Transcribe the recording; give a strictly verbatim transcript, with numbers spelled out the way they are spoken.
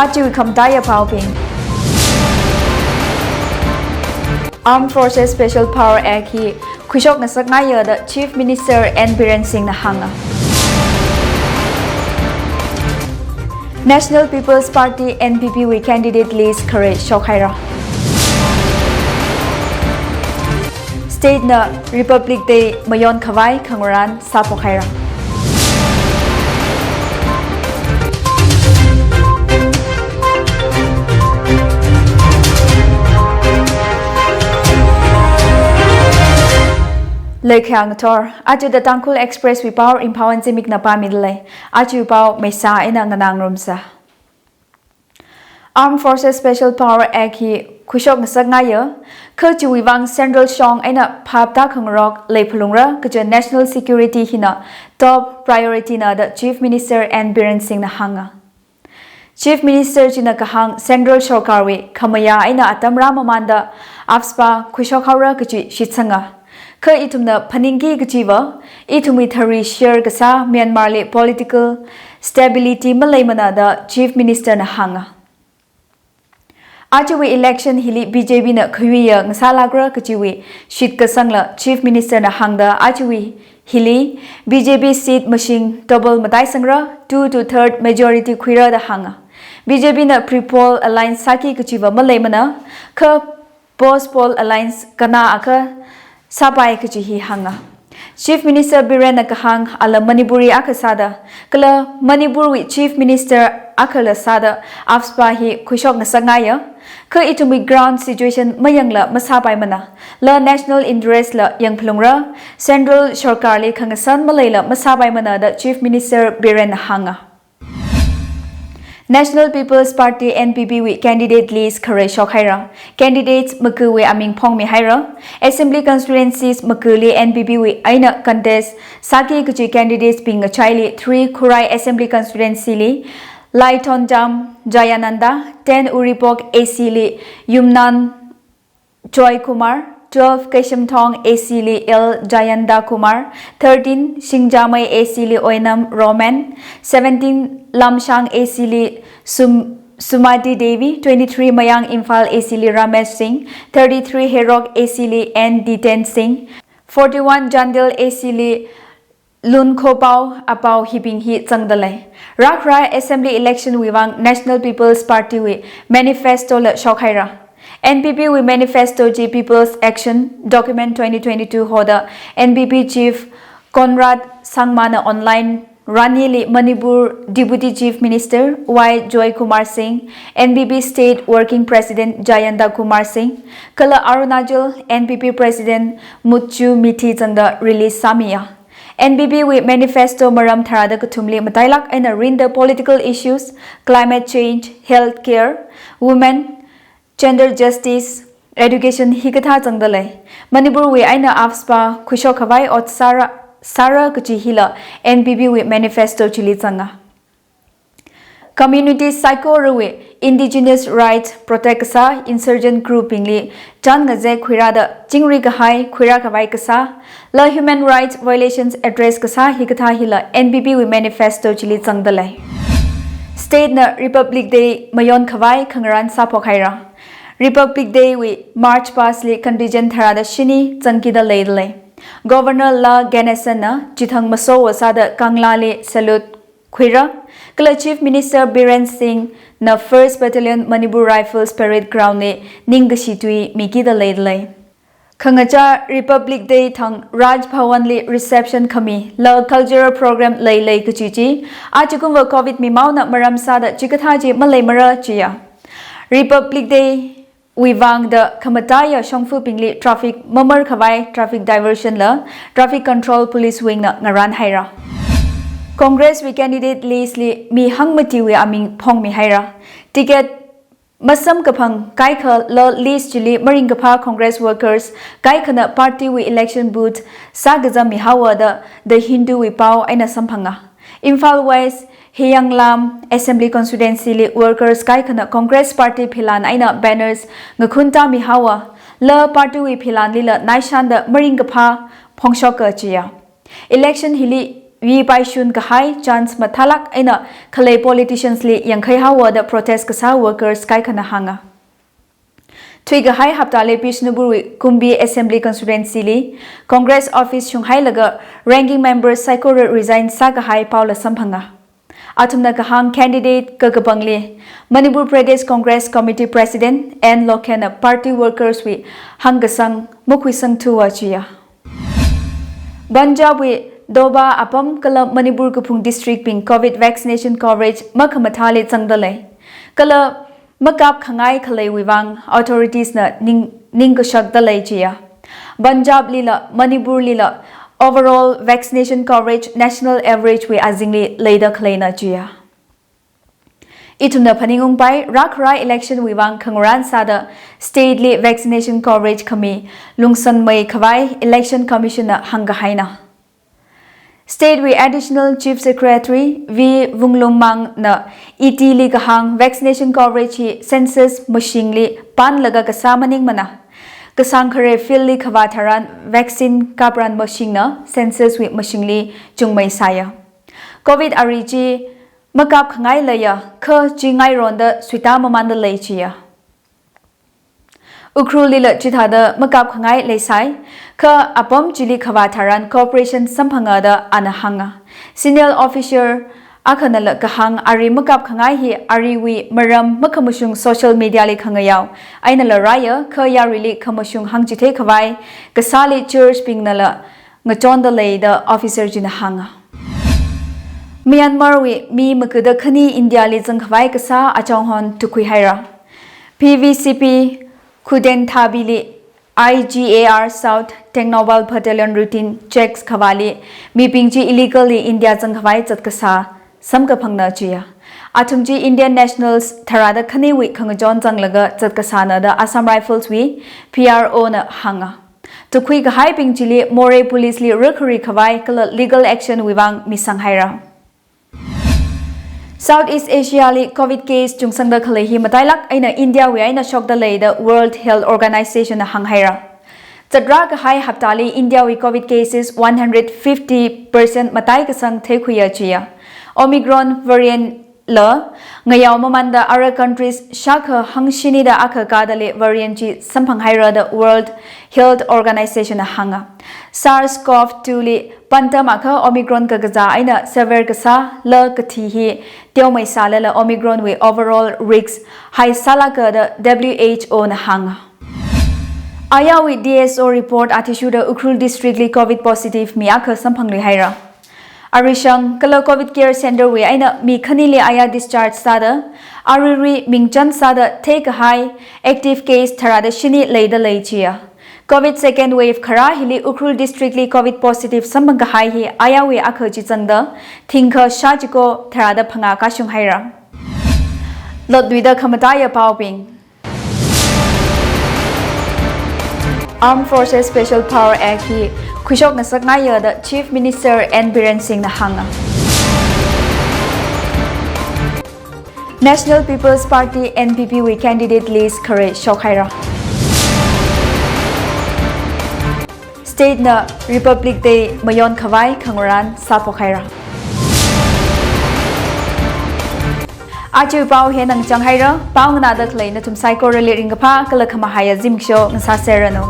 Aja khamataiya paobing. Armed Forces Special Power Act hi khuishok ngasakngaiya da Chief Minister N Biren Singh na hānga. National People's Party, N P P, wui candidate list khare shokhaira. State na Republic Day mayon khavai khangarān sāphok haira. Leikhayang thor, aja The Tangkhul Express wui pao Imphawan Zimikna pāmida lei. Aja pao Meisa eina nganā ngarumsa. Armed Forces Special Power Act hi khuishok ngasakngaiya, kha chiwui vang Central shong eina phap tākhangarok leiphalungra kaja national security hina top priority na da Chief Minister N Biren Singh na hānga. Chief Minister china kahāng Central sorkarwui khamayā eina atam rāmamānda AFSPA khuishok haora kaji shitsanga. Kha ithumna phaningki kajiva, ithumwui thari share kasā Myanmar li political stability maleimana da Chief Minister na hānga. Ajawui election hili B J P na khayuiya ngasālākra kajiwui shitkasangla Chief Minister na hāngda ajawui hili B J P seat mashing double mataisangra, two to third majority khuira da hānga. B J P na pre-poll alliance sāki kajiva maleimana, kha post-poll alliance kanā akha sāpai kaji hi hānga. Chief Minister Biren na kahāng ala Manipuri akha sāda, kala Manipurwui Chief Minister akhala sāda AFSPA hi khuishok ngasakngaiya, kha ithumwui ground situation mayangla masāpaimana, la national interest la yangphalungra, Central sorkarli khangasan maleila masāpaimana da Chief Minister Biren na hānga. National People's Party, N P P, wui candidate list khare shokhaira. Candidates makuwui aming phongmihaira. Assembly constituencies makuli N P P wui eina contest sāki kaji candidates bing ngachaili three Khurai Assembly Constituency li Laithondam Jayananda, ten Uripok A C li Yumnan Joy Kumar, twelve Keishemthong A C li L Jayanta Kumar, thirteen Singjamei A C li Oinam Roman, seventeen Lamshang A C li Sum-, Sumati Devi, twenty-three Mayang Imphal A C li Ramesh Singh, thirty-three Heirok A C li N Diten Singh, forty-one Chandel A C li Lunkhopao Apao hibing hi zangda lei. Rākharā Assembly election wui vang National People's Party wui manifesto la shokhaira. N P P wui manifesto chi People's Action Document twenty twenty-two hoda N P P Chief Conrad Sangma na online rānili Manipur Deputy Chief Minister Y Joy Kumar Singh, N P P State Working President Jayanta Kumar Singh, kala Arunachal N P P President Mutchu Mithi zangda release sāmiya. N P P wui manifesto maram tharāda kathumli matailāk eina rinda political issues, climate change, health care, women, gender justice, education hikathā zangda lei. Manipur wui eina AFSPA khuishok khavai ot sāra, sāra kaji hila N P P wui manifesto chili zanga. Community saikorawui indigenous rights protect kasā insurgent group bingli chān ngazek khuirāda chingri kahai khuirā khavai kasā, la human rights violations address kasā hikathā hila N P P wui manifesto chili zangda lei. State na Republic Day mayon khavai khangarān sāphok haira. Republic Day wui march past li contingent tharāda shini zangkida leida lei. Governor La Ganesan na chithang masowa sāda Kangla li salute khuira, kala Chief Minister Biren Singh na First Battalion Manipur Rifles Parade Ground li ningkashi tui mikida leida lei. Khangachā Republic Day thang Raj Bhavan li reception khami, la cultural program leilei kaji chi, ajakumva covid mimaona maram sāda chikathā chi maleimara chiya. Republic Day wui vangda khamataiya shongfabingli traffic mamar khavai traffic diversion la Traffic Control Police Wing na ngarān haira. Congress wui candidate list li mi hangmatiwui aming phongmi haira. Ticket masamkaphang kaikha la list chili maringkaphā Congress workers kaikhana party wui election booth sākazam mihaowa da The Hindu wui pao eina samphanga. Imphal West, Hiyanglam Assembly Constituency li workers kaikhana Congress Party philan eina banners ngakhunta mihaowa, la party wui philan lila naishanda maringkaphā phongshoka chiya. Election hili V paishun kahai chance mathālāk eina khalei politicians li yangkhai haowa da protest kasā workers kaikhana hānga. Thuikahai haptali Bishnupurwui Kumbi Assembly Constituency li Congress office shunghailaga ranking members saikora resign sākahai paola samphanga. Athumna kahāng candidate kakapangli Manipur Pradesh Congress Committee President N Lokhen na party workers wui hāngkasang makhuisangthuwa chiya. Punjab wui Doba apam kala Manipur kaphung district bing covid vaccination coverage makhamathāli zangda lei. Kala makapkhangai khaleiwui vang authorities na ning, ningkashakda lei chiya. Punjab lila Manipur lila overall vaccination coverage national average wui azingli leida khaleina chiya. Ithumna phaningungpai, rākharā election wui vang khangarān sāda state li vaccination coverage khami lungsanmei khavai Election Commission na hāngkahaina. State wui Additional Chief Secretary V Vunglungmang na E T li kahāng vaccination coverage hi census mashingli panlaga kasā maningmana. Kasāngkhare field li khavā tharan vaccine kapran mashingna census wui mashingli chungmei sāya. Covid ari chi makapkhangai leiya, kha chi ngaironda suita mamanda lei chiya. Ukhrul lila chithāda makapkhangai leisai, kha apam chili khavā tharan cooperation samphanga da ana hānga. Senior officer akhanala kahāng ari makapkhangai hi ariwui maram makhamashung social media li khangayao einala rāya, kha yaruili khamashung hāngchithei khavai kasāli church bingnala ngachonda lei da officer china hānga. Myanmar wui mi magada khani India li zangkhavai kasā achonghon tukhuihaira. P V C P Khudenthabi li I G A R South Tengnoupal Battalion routine checks khavāli mibing chi illegally India zangkhavai zatkasā samkaphangna chiya. Athum chi Indian nationals tharāda khaniwui khangachon zanglaga zatkasāna da Assam Rifles wui P R O na hānga. Tukhui kahaibing chili Moreh Police li rākhari khavai kala legal action wui vang misanghaira. Southeast Asia li covid case chungsangda khalei hi matailāk eina India wui eina shokda lei da World Health Organization na hānghaira. Zatrā kahai haptali India wui covid cases one hundred fifty percent mataikasang theikhuiya chiya. Omicron variant la ngayao mamanda other countries shākha hangshini da akha kadali variant chi samphanghaira da World Health Organization na hānga. SARS-CoV two li pantam akha Omicron kakazā eina severe kasā la kathi hi teomeisālala Omicron wui overall risk haisālāka da W H O na hānga. Ayawui D S O report athishurda Ukhrul district li covid positive mi akha samphangluihaira. Arishang kala covid care center wui eina mi khanili aya discharge sāda, aruirui mingchan sāda theikahai active case tharāda shini leida lei chiya. Covid second wave kharā hili Ukhrul district li covid positive samphang kahai hi ayawui akha chi zangda thingkha shāchiko tharāda phangā kashunghaira. Lotluida khamataiya paobing. Armed Forces Special Power Act hi khuishok ngasakngaiya da Chief Minister N Biren Singh na hānga. National People's Party, N P P wui candidate list khare shokhaira. State na Republic Day mayon khavai khangarān sāphokhaira. Aja pao hi eina ngachanghaira, pao nganāda khalei nathum saikorali ringkaphā kala khamahaiya zimiksho ngasāserranu.